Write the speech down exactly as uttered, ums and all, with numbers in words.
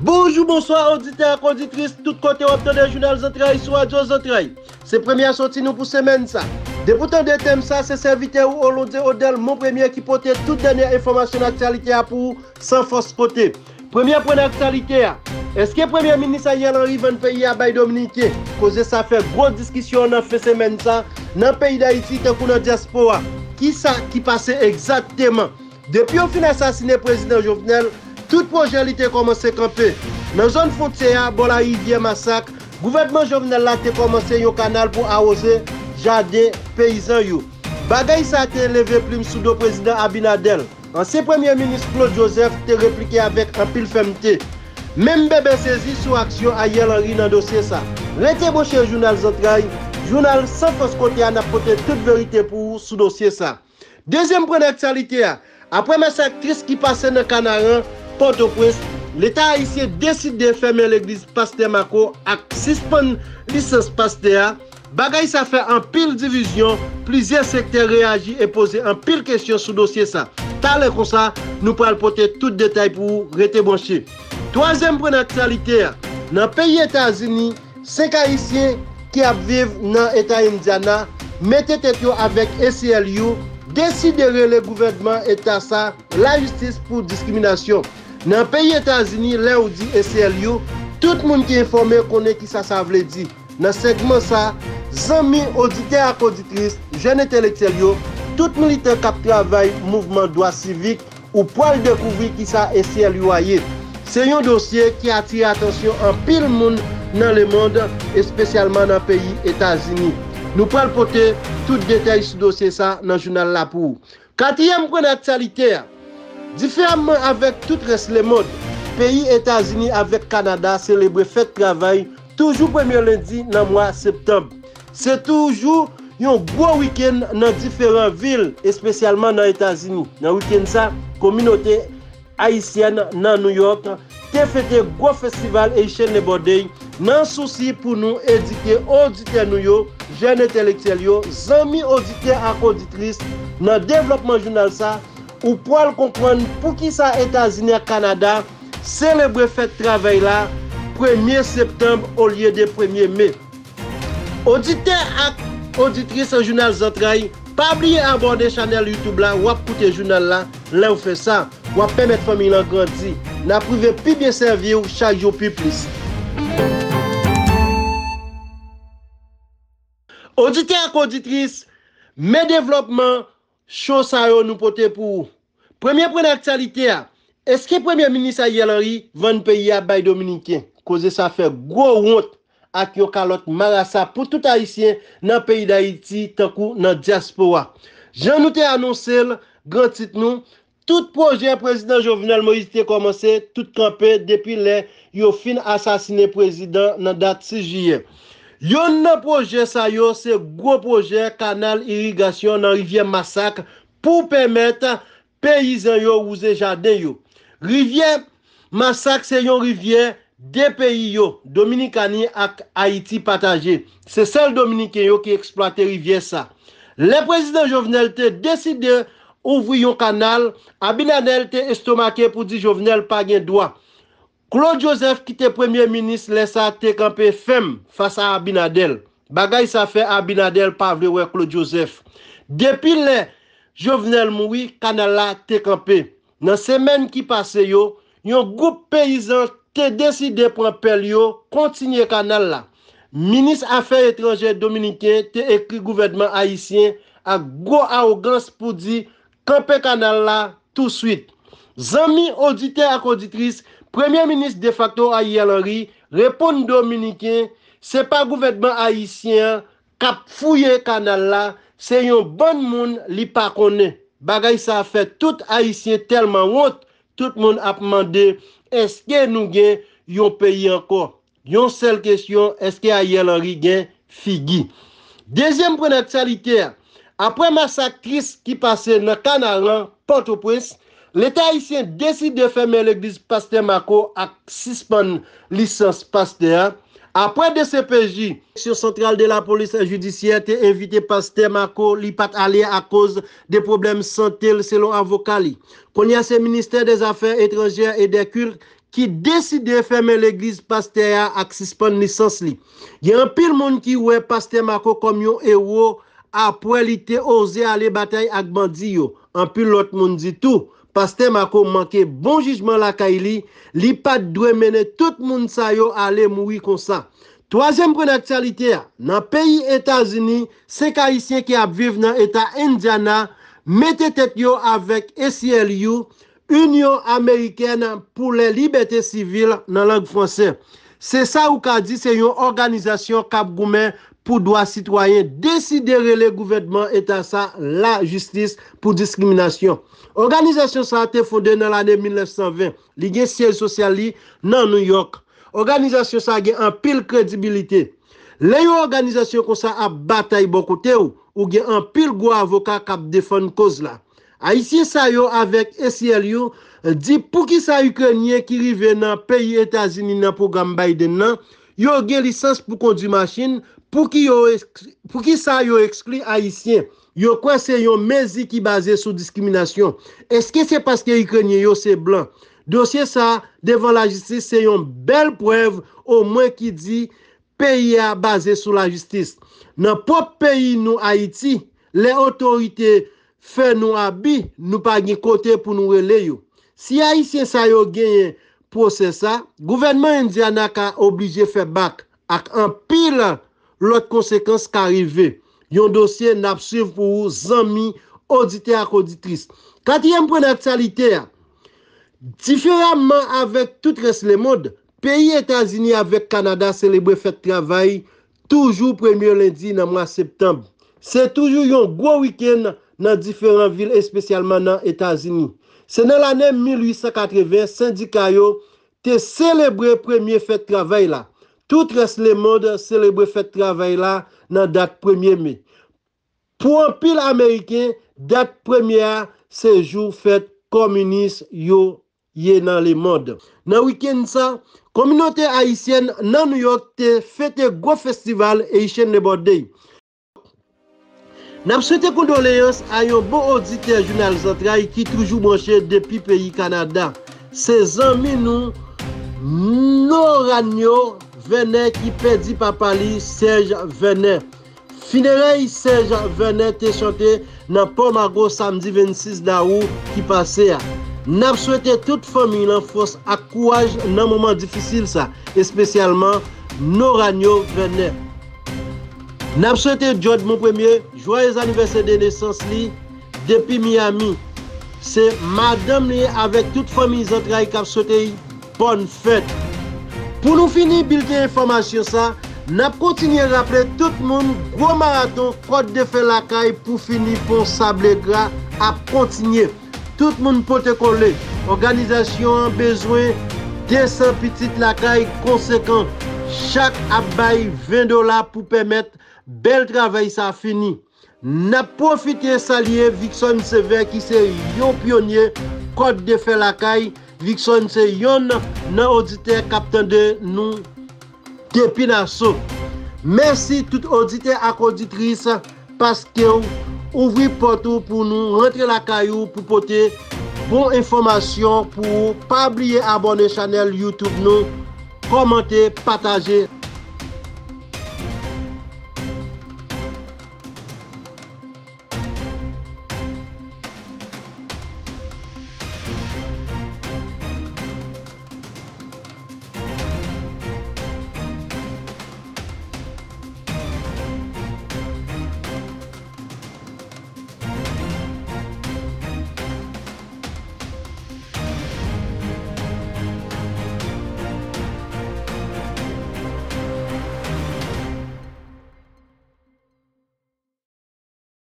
Bonjou, bonswa, oditè ak oditris, tout kote w ap tande Jounal Zantray sou Radyo Zantray. Se premye sòti nou pou semèn sa. Depi w tande tèm sa, se sèvitè ou Olondye Odèl Mon Premye ki pote tout dènye enfòmasyon nan aktyalite a pou ou san fòs kote. Premye pwen nan aktyalite a. Èske Premye Minis Ariel Henry vann peyi a bay Dominiken? Koze sa fè gwo diskisyon nan fen semèn sa nan peyi Dayiti tankou nan dyaspora. Kisa ki pase egzakteman? Depi yo fin asasinen Prezidan Jovenel, tout pwojè li te kòmanse kanpe. Nan zòn fwontyè a, bò larivyè Masak, gouvènman Jovenel la te kòmanse yon kanal pou awoze jaden peyizan yo. Bagay sa te leve plim sou do Prezidan Abinader. Ansyen Premye Minis Claude Joseph te replike avèk anpil fèmte. Menm bèbè sezi sou aksyon Ariel Henry nan dosye sa. Rete branche Jounal Zantray, jounal san fòs kote a, n ap pote tout verite pou ou sou dosye sa. Dezyèm pwen nan aktyalite a, apre masak tris ki pase nan Kanaran, Pòtoprens, Leta ayisyen deside fèmen legliz Pastè Mako ak sispann lisans pastè a. Bagay sa fè anpil divizyon, plizyè sektè reyaji e poze anpil kesyon sou dosye sa. Talè konsa, nou pral pote tout detay pou ou, rete branche. Twazyèm pwen nan aktyalite a, nan peyi Etazini, senk Ayisyen ki ap viv nan eta Indiana mete tèt yo avèk A C L U, deside rele gouvènman eta sa lajistis pou diskriminasyon. Nan peyi Etazini, lè ou di A C L U, tout moun ki enfòme konnen kisa sa vle di. Nan sègman sa, zanmi oditè ak oditris, jèn entelektyèl yo, tout militan k ap travay mouvman dwa sivik, ou pral dekouvri kisa A C L U a ye. Se yon dosye ki atire atansyon anpil moun nan lemonn, espesyalman nan peyi Etazini. Nou pral pote tout detay sou dosye sa nan jounal la pou ou. Katriyèm pwen nan aktyalite a. Diferaman avèk tout rès lemonn, peyi Etazini avèk Kanada selebre fèt travay toujou premye lendi nan mwa septanm. Se toujou yon gwo wikenn nan diferan vil, espesyalman nan Etazini. Nan wikenn sa, kominote ayisyèn nan New York te fete gwo festival Haitian Labor Day nan sousi pou nou edike oditè nou yo, jèn entelektyèl yo, zanmi oditè ak oditris nan devlòpman jounal sa, ou pral konprann poukisa Etazini ak Kanada selebre fèt travay la premye septanm olye de premye me. Oditè ak oditris Jounal Zantray, pa bliye abòne chanèl YouTube la, w ap koute jounal la. Lè w fè sa, w ap pèmèt fanmiy lan grandi. N ap rive pi byen sèvi w chak jou pi plis. Oditè ak oditris, men devlòpman cho sa yo nou pote pou ou. Premye pwen nan aktyalite a, èske Premye Minis Ariel Henry vann peyi a bay Dominiken? Koze sa fè gwo wont ak yon kalòt marasa pou tout Ayisyen nan peyi Dayiti tankou nan dyaspora. Jan nou te anonse l, gran tit nou, tout pwojè Prezidan Jovenel Moïse te kòmanse, tout kanpe depi lè yo fin asasinen prezidan nan dat sis jiyè. Yonn nan pwojè sa yo se gwo pwojè kanal irigasyon nan rivyè Masak pou pèmèt peyizan yo wouze jaden yo. Rivyè Masak se yon rivyè de peyi yo, Dominikani ak Ayiti pataje. Se sèl Dominiken yo ki eksplwate rivyè sa. Lè Prezidan Jovenel te deside ouvri yon kanal, Abinader te estomake pou di Jovenel pa gen dwa. Claude Joseph ki te premye minis lè sa te kanpe fèm fas a Abinader. Bagay sa fè Abinader pa vle wè Claude Joseph. Depi lè Jovenel mouri, kanal la te kanpe. Nan semèn ki pase yo, yon gwoup peyizan te deside pran pèl yo, kontinye kanal la. Minis Afè Etranjè dominiken te ekri gouvènman ayisyen ak gwo awogans pou di kanpe kanal la touswit. Zanmi oditè ak oditris, Premye Minis defakto Ariel Henry reponn Dominiken, se pa gouvènman ayisyen an k ap fouye kanal la, se yon bann moun li pa konnen. Bagay sa fè tout Ayisyen tèlman wont, tout moun ap mande, èske nou gen yon peyi ankò? Yon sèl kesyon, èske Ariel Henry gen figi? Dezyèm pwen nan aktyalite a, apre masak tris ki pase nan Kanaran, Pòtoprens, Leta ayisyen deside fèmen legliz Pastè Mako ak sispann lisans pastè a. Apre D C P J, Direction Centrale de la Police Judiciaire, te envite Pastè Mako, li pa t ale akoz de pwoblèm sante l, selon avoka li. Kounye a se Ministè dè Zafè Etranjè e dè Kilt ki deside fèmen legliz pastè a ak sispann lisans li. Gen anpil moun ki wè pastè Marco kòm yon ewo apre li te oze ale batay ak bandi yo. Anpil lòt moun di tou, pastè Marco manke bon jijman lakay li, li pa t dwe mennen tout moun sa yo ale mouri konsa. Twazyèm pwen aktyalite a, nan peyi Etazini, senk Ayisyen ki ap viv nan eta Indiana mete tèt yo avèk A C L U, Inyon Amerikèn pou lè Libète Sivil nan lang fransè. Se sa ou ka di se yon òganizasyon k ap goumen pou dwa sitwayen deside rele gouvènman eta sa lajistis pou diskriminasyon. Òganizasyon sa a te fonde nan lane mil nèf san ven. Li gen syèj sosyal li nan New York. Òganizasyon sa a gen anpil kredibilite. Lè yon òganizasyon konsa ap batay bò kote w, ou gen anpil gwo avoka k ap defann koz la. Ayisyen sa yo avèk A C L U di poukisa Ikrenyen ki rive nan peyi Etazini nan pwogram Biden nan, yo gen lisans pou kondwi machin, pouki yo eks- poukisa yo ekskli Ayisyen? Yo kwè se yon mezi ki baze sou diskriminasyon. Èske se paske Ikrenyen yo se blan? Dosye sa a devan lajistis se yon bèl prèv omwen ki di peyi a baze sou lajistis. Nan pwòp peyi nou Ayiti, lè otorite fè nou abi, nou pa gen kote pou nou rele yo. Si Ayisyen sa yo genyen pwosè sa, gouvènman Indiana ka oblije fè bak ak anpil lòt konsekans ka rive. Yon dosye n ap swiv pou ou, zanmi oditè ak oditris. Katriyèm pwen nan aktyalite a, diferaman avèk tout rès lemonn, peyi Etazini avèk Kanada selebre fèt travay toujou premye lendi nan mwa septanm. Se toujou yon gwo wikenn nan diferan vil, espesyalman nan Etazini. Se nan lane mil uit san katreven sendika yo te selebre premye fèt travay la. Tout rès lemonn selebre fèt travay la nan dat premye me. Pou anpil Ameriken, dat premye a se jou fèt kominis yo ye nan lemonn. Nan wikenn sa, kominote ayisyèn nan New York te fete gwo festival Haitian Labor Day. N ap swete kondoleyans a yon bon oditè Jounal Zantray ki toujou branche depi peyi Kanada. Se zanmi nou Noranyo Vènè ki pèdi papa li, Serge Vènè. Finerèy Serge Vènè te chante nan Pò Mago samdi vennsis dawou ki pase a. N ap swete tout fanmiy lan fòs ak kouraj nan moman difisil sa, espesyalman Noranyo Vènè. N ap swete Jòd Mon Premye jwayez anivèsè de nesans li depi Miami. Se madanm li avèk tout fanmiy zantray k ap swete y bòn fèt. Pou nou fini bilten enfòmasyon sa, n ap kontinye raple tout moun gwo maraton Kòt de Fè Lakay pou fini pon Sable Gra ap kontinye. Tout moun pote kole. Òganizasyon an bezwen de san pitit lakay konsekan. Chak ap bay ven dola pou pèmèt bèl travay sa fini. N ap pwofite salye Vikson Sevè ki se yon pyonye Kòt de Fè Lakay. Vikson se yonn nan oditè k ap tande nou depi Naso. Mèsi tout oditè ak oditris paske w ouvri pòt ou pou nou rantre lakay ou pou pote bon enfòmasyon pou ou. Pa bliye abòne chanèl YouTube nou, kòmante, pataje.